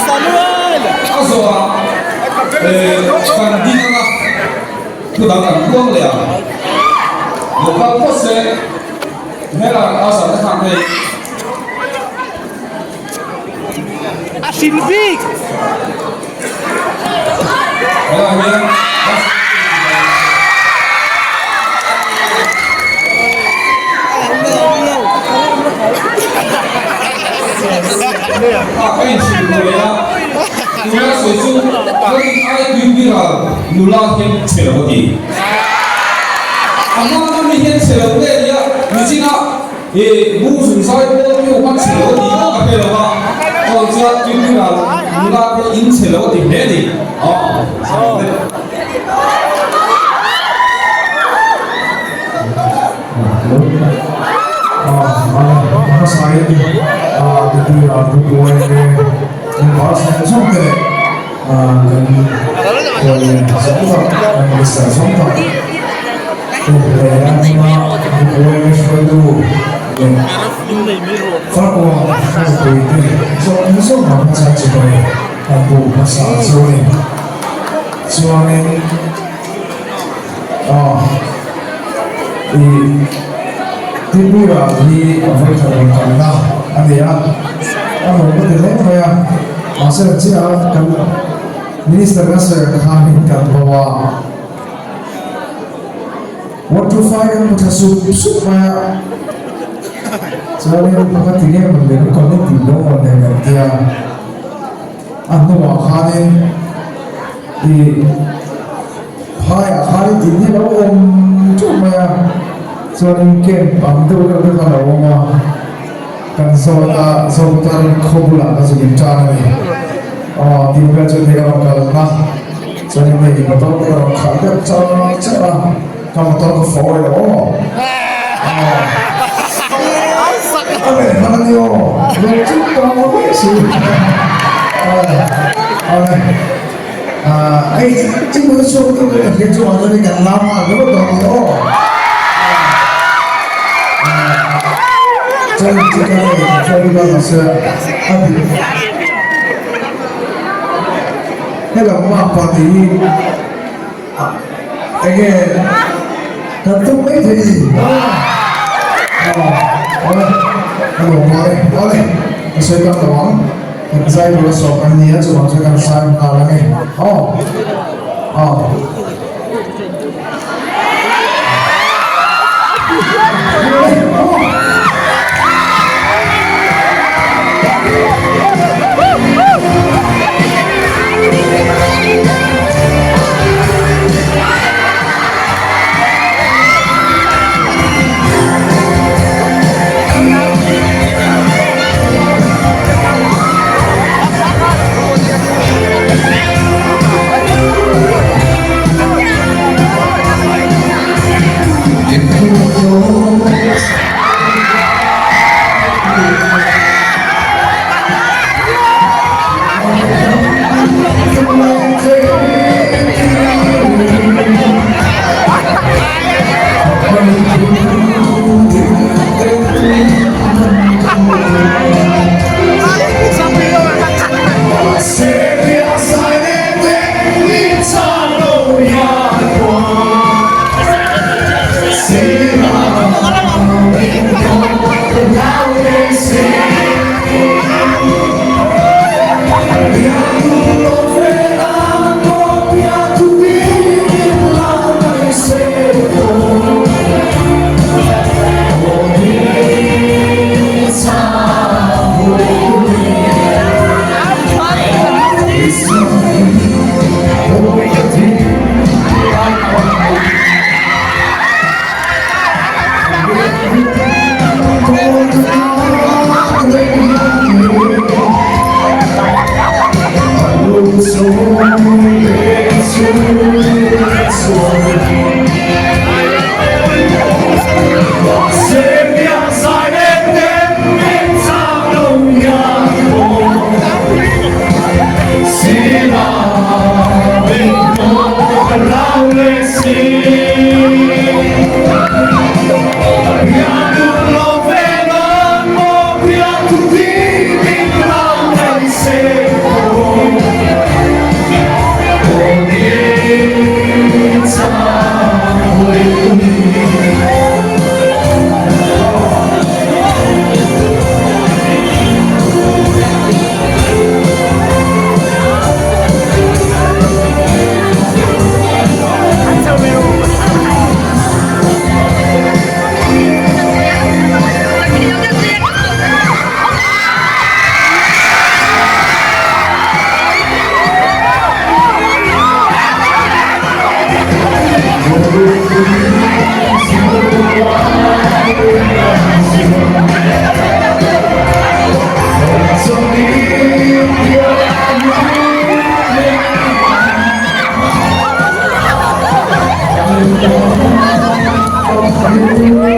A zawhah kan ding anga thu dang kan puang leh ang. Lo kal phawt se helai a zan te khan hei. A hrin bik! Helai hian Ah, ka inchhir ru leh a, tuna sawi chu ka rin ai tuipuiral nula hian chhe lo a ti. A hma mi hian chhe lo nge nia, nichinah I bu zung zai pawl hi hman chhe lo a ti a, ka hre lo a, chuan chuan tuipuiral nula te in chhe lo a ti hle a ni. Aw, sawi deuh. Chuanin Aw, i Tripura hi a vawikhat rawn kalna a ni a, a rawn ka ti hle mai a, mahse kan chiah a, kan Minister ka sawi ang khanin kan bo a, 125 kan hmu thla sup sup mai a, chuanin ka ti nge mawn le, kan connect tih lo mawn le kan tia, a hnuah khanin i. Phaiah khan i tih hi a lo awm teuh mai a, chuanin camp ang deuh deuh te kha a lo awm a, kan zawn a, zawng tan khaw bulah ka zuk in tan a ni. Aw tih vel chuan hei ka rawn kal na, chuanin hei motor te ka rawn khalh deuh char char a, ka motor ka fawi lo aw. Aw a reh hman a ni aw, lo chuk tawh mai si. Aw aw le. Hei chu chhuak deuh deuh ka hria chu ah chuan kan lam a lo dawn ni aw. Chuan chu ka nei chuan ka mahse a dik. Hello ma pa ti hi enge kan tum mai thei ni. Aw awle hello ma le awle ka sawi tam lo ang. Kan zai tur a sawm an nia chuvang chuan kan zai nghal ang e aw aw. Thank you.